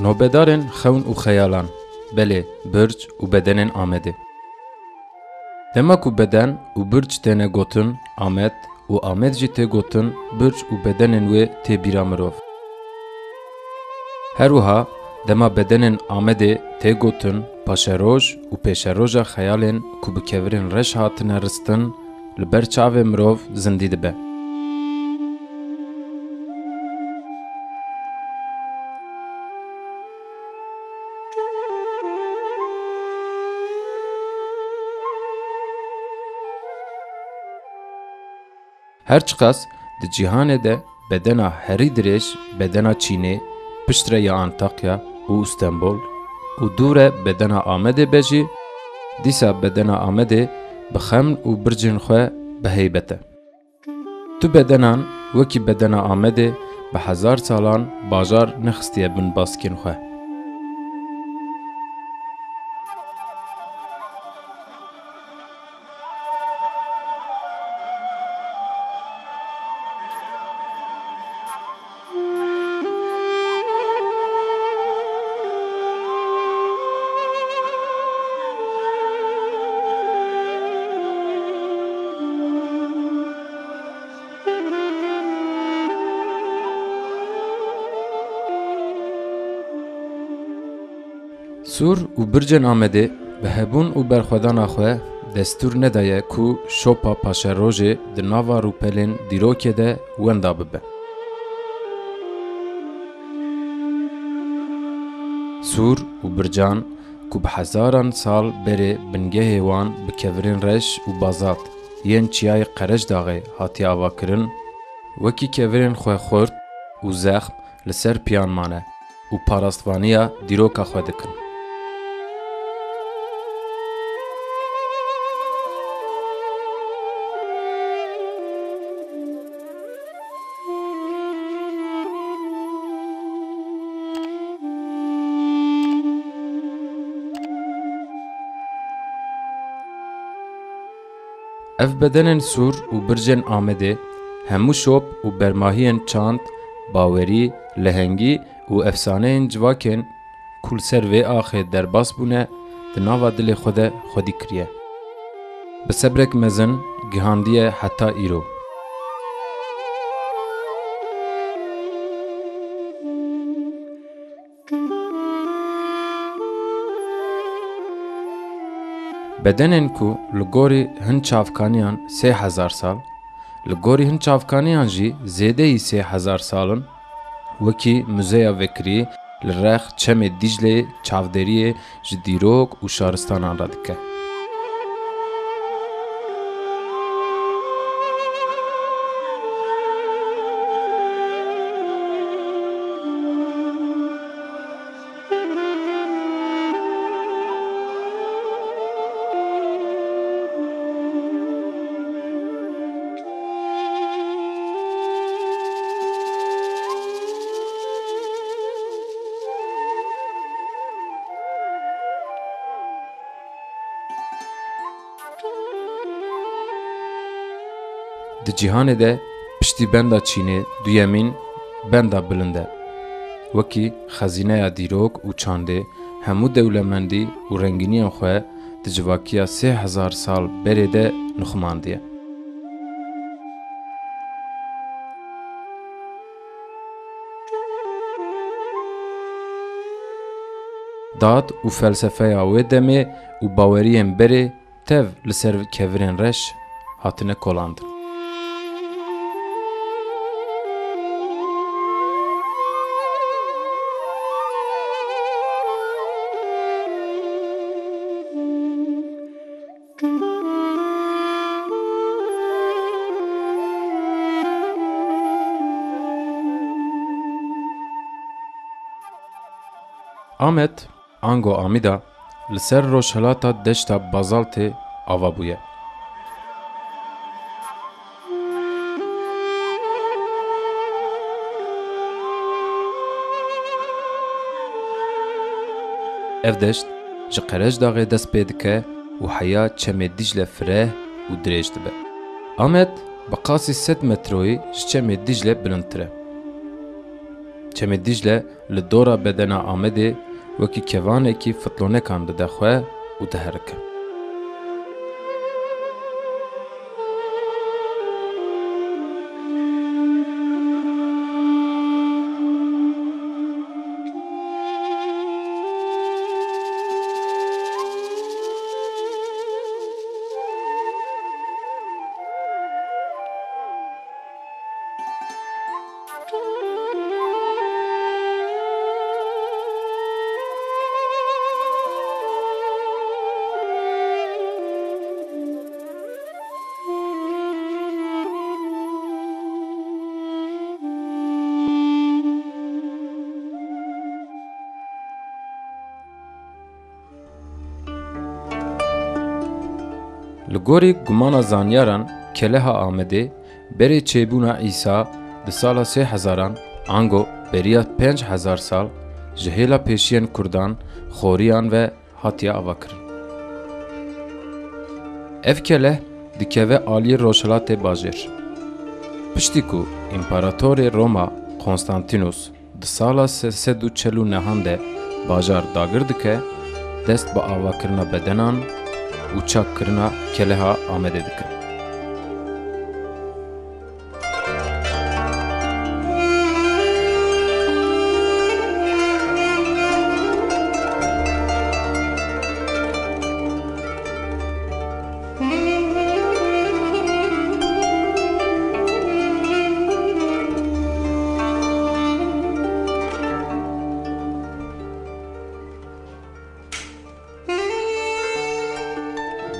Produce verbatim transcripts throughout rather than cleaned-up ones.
Nobedarên xewn û xeyalan, belê, birc û bedenên Amedê. Dema ku beden û birc têne gotin Amed û Amed jî tê gotin birc û bedenên wê tê bîra mirov. Her wiha dema bedenên Amedê tê gotin paşeroj û pêşeroja xeyalên ku bi kevirên reş hatine ristin, li ber çavê mirov zindî dibe. Her çiqas di cîhanê de bedena herî dirêj bedena Çînê, piştre ya Antakya û Stenbol û dû re bedena Amedê be jî, dîsa bedena Amedê bi xeml û bircên xwe bi heybet e. Tu bedenan wekî bedena Amedê bi hezar salan bajar nexistiye bin baskên xwe. Sûr û bircên Amedê bi hebûn û berxwedana xwe destûr nedaye ku şopa paşerojê di nava rûpelên dîrokê de wenda bibe. Sûr û bircan ku bi hezaran sal berê bingehê wan bi kevirên reş û bazalt yên Çiyayê Qereçdaxê hatiye avakirin, wekî kevirên xwe xurt û zexm li ser piyan mane û parastvaniya dîroka xwe dikin. Ev bedenên sûr û bircên Amedê hemû şop û bermahiyên çand, bawerî, lehengî û efsaneyên civakên ku li ser vê axê derbas bûne, di nava dilê xwe de xwedî kiriye. Bi sebrek mezin gihandiye heta îro. Bedenên ku li gorî hin çavkaniyan sê hezar sal, li gorî hin çavkaniyan jî zêdeyî sê hezar sal in, wekî muzeya vekirî li rex Çemê Dîcleyê çavdêriyê ji dîrok û şaristanan re dike. Di cîhanê de piştî benda Çînê duyemîn benda bilind e. Wekî xezîneya dîrok û çandê hemû dewlemendî û rengîniyên xwe di civakiya sê hezar sal berê de nixumandiye. Dad û felsefeya wê demê û baweriyên berê tev li ser kevirên reş hatine kolandin. Amed, ango Amida, li ser rojhilata deşta bazaltê ava bûye. Ev deşt ji Qereçdaxê dest pê dike û heya Çemê Dîcle fireh û dirêj dibe. Amed bi qasî sed metroyî ji Çemê Dîcle bilindtir e. Çemê Dîcle li dora bedena Amedê wekî kevanekî fitlonekan dide xwe û diherike. Li gorî gumana zanyaran, Keleha Amedê berê çêbûna Îsa di sala sê hezaran, ango beriya pênc hezar sal, ji hêla pêşiyên Kurdan, Xoriyan ve hatiye avakirin. Ev keleh dikeve aliyê rojhilatê bajêr. Piştî ku împaratorê Roma Konstantinus di sala sê sed û çel û nehan de bajar dagir dike, dest bi avakirina bedenan û çakkirina Keleha Amedê dike.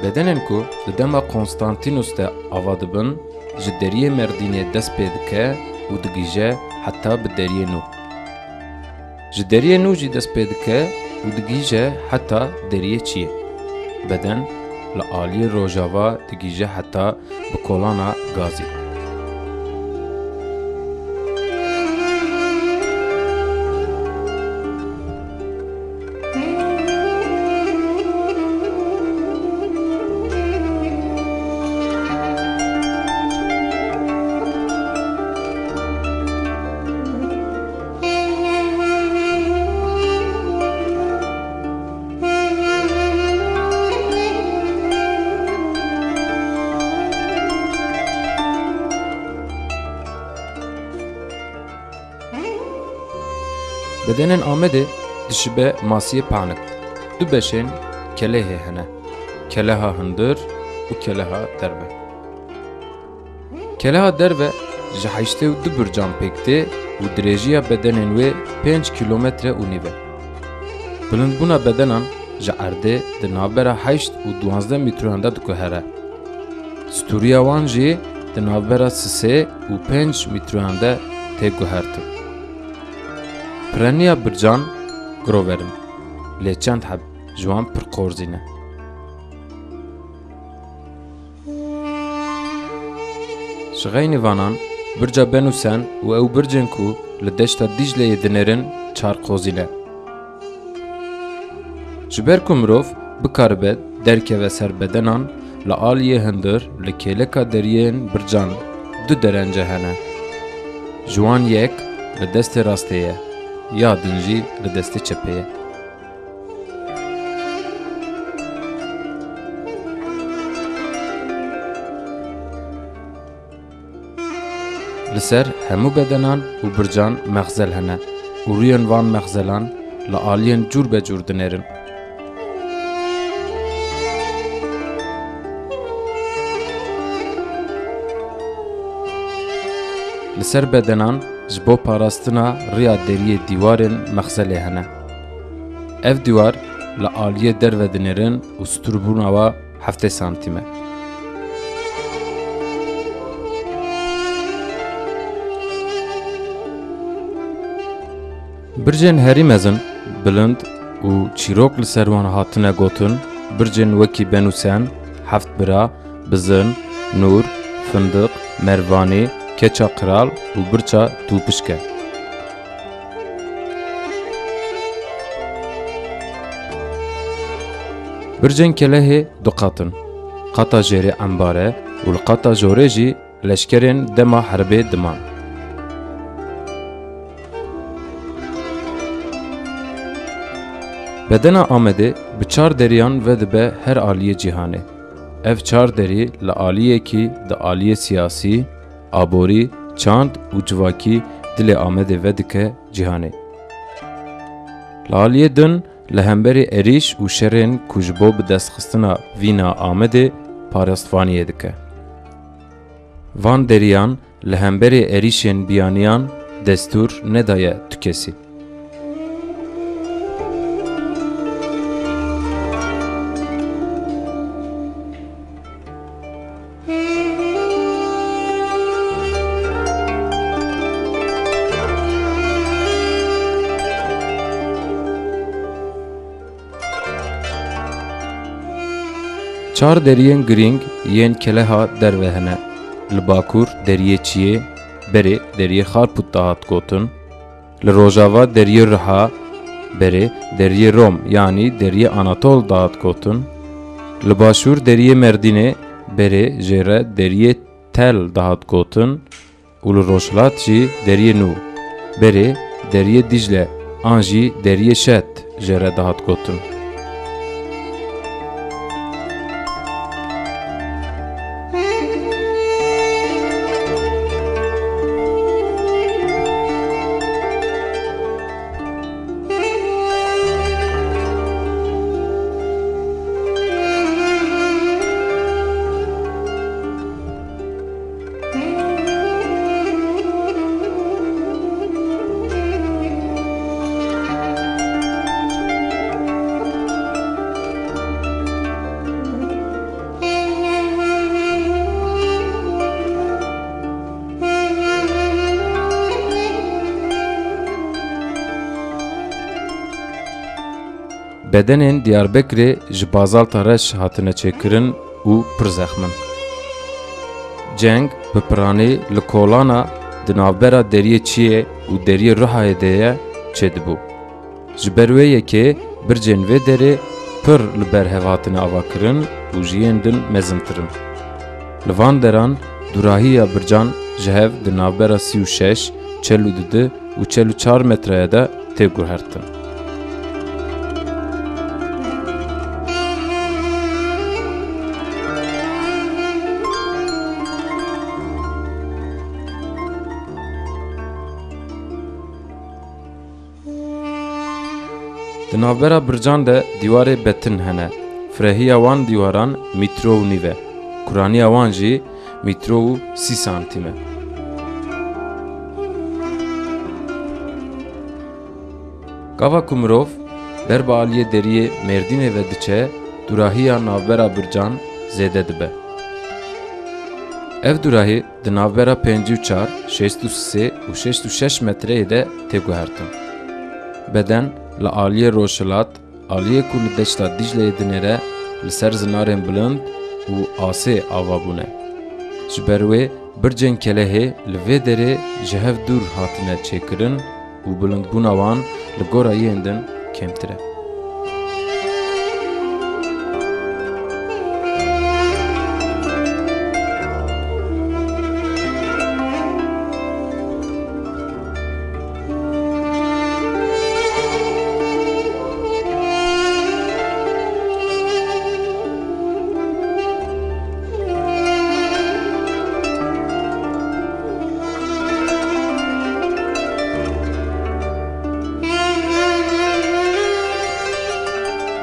Bedenên ku di dema Konstantinus de ava dibin, ji deriyê Merdînê dest pê dike û digihîje heta bi deriyê nû. Ji deriyê nû jî dest pê dike û digihîje heta deriyê çiyê. Beden li aliyê rojava digihîje heta bi kolana gazî. Bedenên Amedê dişibe masiyê panik. Du beşên kelehê hene. Keleha hundir û keleha derve. Keleha derve ji heştê û du bircan pêk tê û dirêjiya bedenên wê pênc kîlometre û nîv e. Bilindbûna bedenan ji erdê di navbera heşt û duwazdeh mîtroyan de diguhere. Stûriya wan jî di navbera sisê û pênc mîtroyan de tê guhertin. Pireniya bircan girover in, lê çend heb ji wan pir qorzî ne. Ji xeynî vanan, birca Benûsen û ew bircên ku li deşta Dîcleyê dinêrin çar qozî ne. Ji ber ku mirov bikaribe derkeve ser bedenan, li aliyê hundir li kêleka deriyên bircan du derence hene. Ji wan yek li destê rastê ye, ya din jî li destê çepê ye. Li ser hemû bedenan û bircan mexzel hene û rûyên van mexzelan li aliyên cûr be cûr dinêrin. Li ser bedenan ji bo parastina riya deriyê dîwarên mexzelê hene. Ev dîwar li aliyê derve dinêrin û stûrbûna wa heftê santîm e. Bircên herî mezin, bilind û çîrok li ser wan hatine gotin, bircên wekî Benûsen, Heft Bira, Bizin, Nûr, Findiq, Mervanî, Keça Qral û Birça Tûpişk e. Bircên kelehê du qat in. Qata jêrê embar e û li qata jorê jî leşkerên dema herbê diman. Bedena Amedê bi çar deriyan vedibe her aliyê cîhanê. Ev çar derî li aliyekî di aliyê siyasî, aborî, çand û civakî dilê Amedê vedike cîhanê. Li aliyê din li hemberî êrîş û şerên ku ji bo bidestxistina vîna Amedê parastvaniyê dike. Van deriyan li hemberî êrîşên biyaniyan destûr nedaye tu kesî. Çar deriyên girîng yên keleha derve hene. Li bakur Deriyê Çiyê, berê Deriyê Xarpût dihat gotin. Li rojava Deriyê Riha, berê Deriyê Rom yanî Deriyê Anatol dihat gotin. Li başûr Deriyê Merdînê, berê jê re Deriyê Tel dihat gotin. Û li rojhilat jî Deriyê Nû, berê Deriyê Dîcle an jî Deriyê Şet jê re dihat gotin. Bedenên Diyarbekirê ji bazalta reş hatine çêkirin û pir zexm in. Ceng bi piranî li kolana di navbera Deriyê Çiyê û Deriyê Ruhayê de ye çêdibû. Ji ber wê yekê bircên vê derê pir li ber hev hatine avakirin û ji yên din mezintir in. Li van deran dûrahiya bircan ji hev di navbera sî û şeş, çel û du û çel û çar metreye de tê guhertin. Di navbera bircan de dîwarê betin hene. Firehiya wan dîwaran mîtro û nîv e. Kuraniya wan jî mîtro û sî santîm e. Gava ku mirov ber bi aliyê deriyê Mêrdînê ve diçe, dûrahiya navbera bircan zêde dibe. Ev dûrahî di navbera pêncî û çar, şêst û sê û şêst û şeş metreyê de tê guhertin. Beden li aliyê rojhilat, aliyê ku li deşta Dîcleyê dinêre, li ser zinarên bilind û asê ava bûne. Ji ber wê bircên kelehê li vê derê ji hev dûr hatine çêkirin û bilindbûna wan li gora yên din kêmtir e.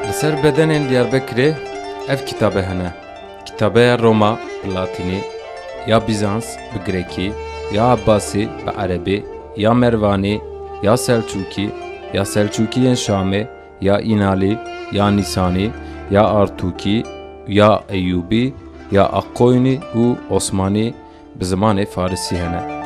Li ser bedenên Diyarbekirê ev kitabe hene. Kitabeya Roma bi latînî, ya Bîzans bi grekî, ya Abbasî bi erebî, ya Mervanî, ya Selçûkî, ya Selçûkî yên Şamê, ya Înalî, ya Nîsanî, ya Artûkî, ya Eyûbî, ya Aqoynî û Osmanî bi zimanê farisî hene.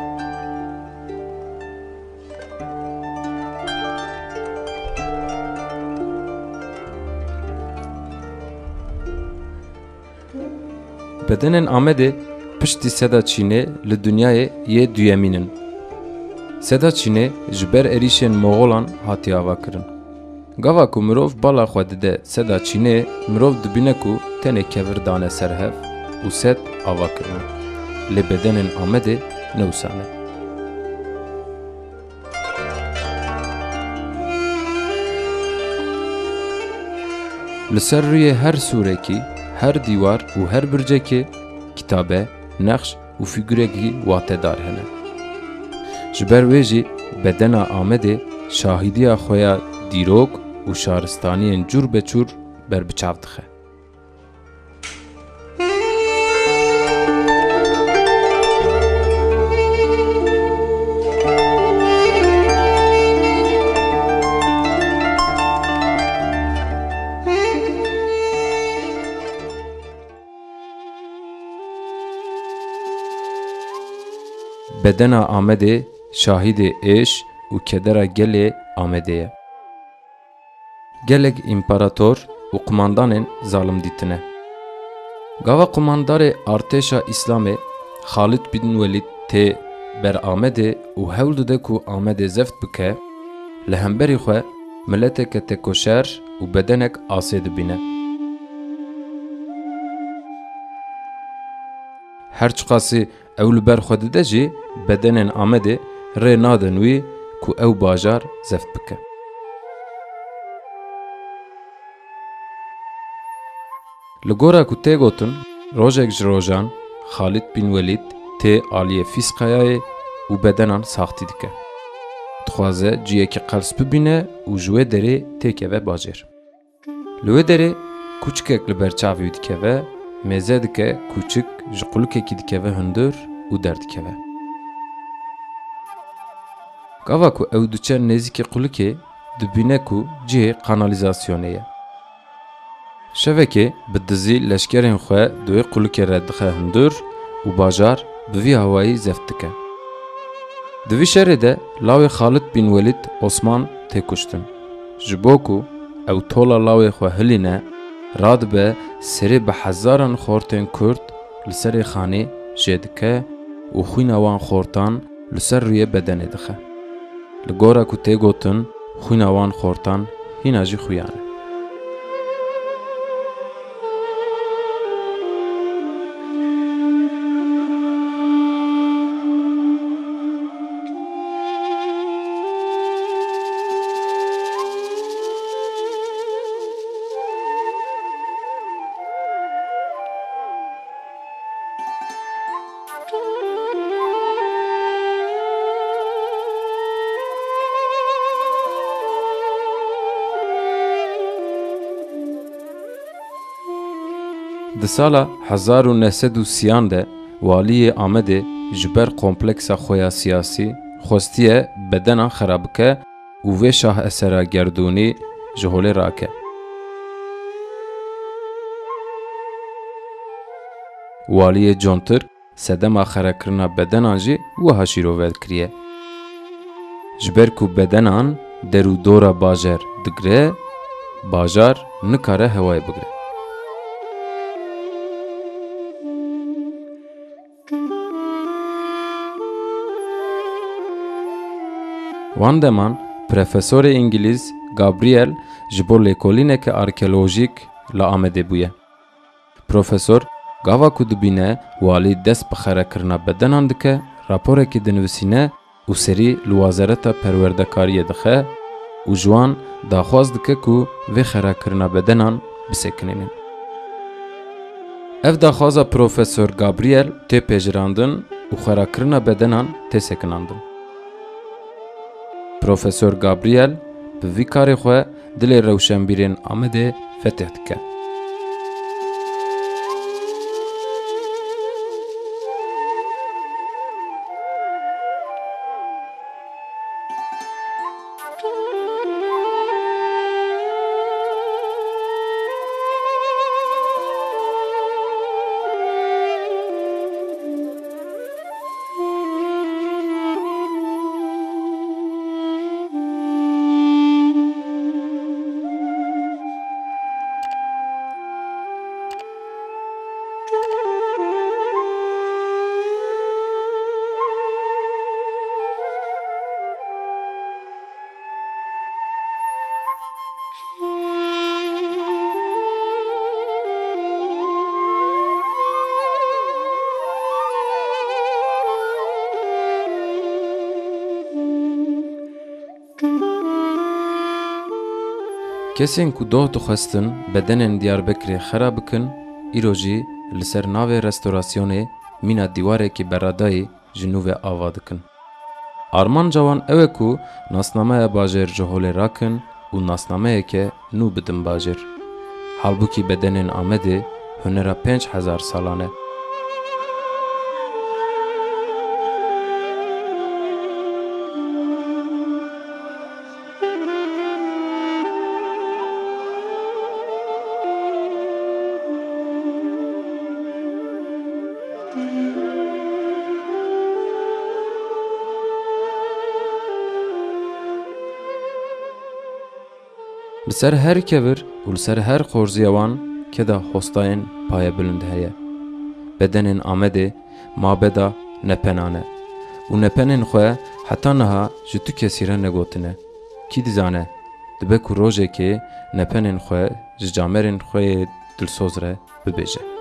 Bedenên Amedê piştî Seda Çînê li dinyayê yê duyemîn in. Seda Çînê ji ber êrîşên Moxolan hatiye avakirin. Gava ku mirov bala xwe dide Seda Çînê, mirov dibîne ku tenê kevir dane ser hev û sed ava kirine. Lê bedenên Amedê ne wisa ne. Li ser rûyê her sûrekî, her dîwar û her bircekê kitabe, nexş û fîgurekî watedar hene. Ji ber wê jî bedena Amedê şahîdiya xwe ya dîrok û şaristaniyên cûr be cûr berbiçav dixe. Bedena Amedê şahidê êş û kedera gelê Amedê ye. Gelek împarator û qumandanên zalim dîtine. Gava qumandarê artêşa Îslamê Xalid bin Welîd tê ber Amedê û hewl dide ku Amedê zeft bike, li hemberî xwe mileteke tekoşer û bedenek asê dibîne. Her çiqasî ew li ber xwe dide jî, bedenên Amedê rê nadin wî ku ew bajar zeft bike. Li gora ku tê gotin, rojek ji rojan Xalid bin Welîd tê aliyê Fîsqayayê û bedenan saxtî dike. Dixwaze ciyekî qels bibîne û ji wê derê têkeve bajêr. Li wê derê kûçikek li ber çavê wî dikeve, mêze dike, kûçik ji qulikekî dikeve hundir û derdikeve. Gava ku ew diçe nêzîkî qulikê, dibîne ku cihê kanalîzasyonê ye. Şevekê bi dizî leşkerên xwe di wê qulikê re dixe hundir û bajar bi vî hawayî zeft dike. Di vî şerê de lawê Xalid bin Welîd Osman tê kuştin. Ji bo ku ew tola lawê xwe hilîne, radibe serê bi hezaran xortên Kurd li serê xanî jê dike û xwîna wan xortan li ser rûyê bedenê dixe. Li gora ku tê gotin, xwîna wan xortan hîna jî xuyan e. Di sala hezar û neh sed û sîyan de waliyê Amedê ji ber kompleksa xwe ya siyasî xwestiye bedenan xera bike û vê şahesera gerdûnî ji holê rake. Waliyê John Tirk sedema xerakirina bedenan jî wiha şîrove kiriye. Ji ber ku bedenan der û dora bajer digre, bajar nikare hewayê bigre. Wan deman, profesorê îngilîz Gabriel ji bo lêkolîneke arkeolojîk li Amedê bûye. Profesor, gava ku dibîne walî dest bi xerakirina bedenan dike, raporekê dinivîsîne û serî li Wezareta Perwerdekariyê dixe û ji wan daxwaz dike ku vê xerakirina bedenan bisekinînin. Ev daxwaza Profesor Gabriel tê pejirandin û xerakirina bedenan tê sekinandin. Profesor Gabriel bi vî karê xwe dilê rewşenbîrên Amedê fetih dike. Kesên ku doh dixwestin bedenên Diyarbekirê xera bikin, îro jî li ser navê restorasyonê mîna dîwarekî beradayî ji nû ve ava dikin. Armanca wan ew e ku nasnameya bajêr ji holê rakin û nasnameyeke nû bidin bajêr. Halbûkî bedenên Amedê hunera pênc hezar salan e. Li ser her kevir û li ser her qorziya wan keda hostayên payebilind heye. Bedenên Amedê mabeda nepenan e û nepenên xwe heta niha ji tu kesî re negotine. Kî dizane, dibe ku rojekê nepenên xwe ji camerên xwe yê dilsoz re bibêje.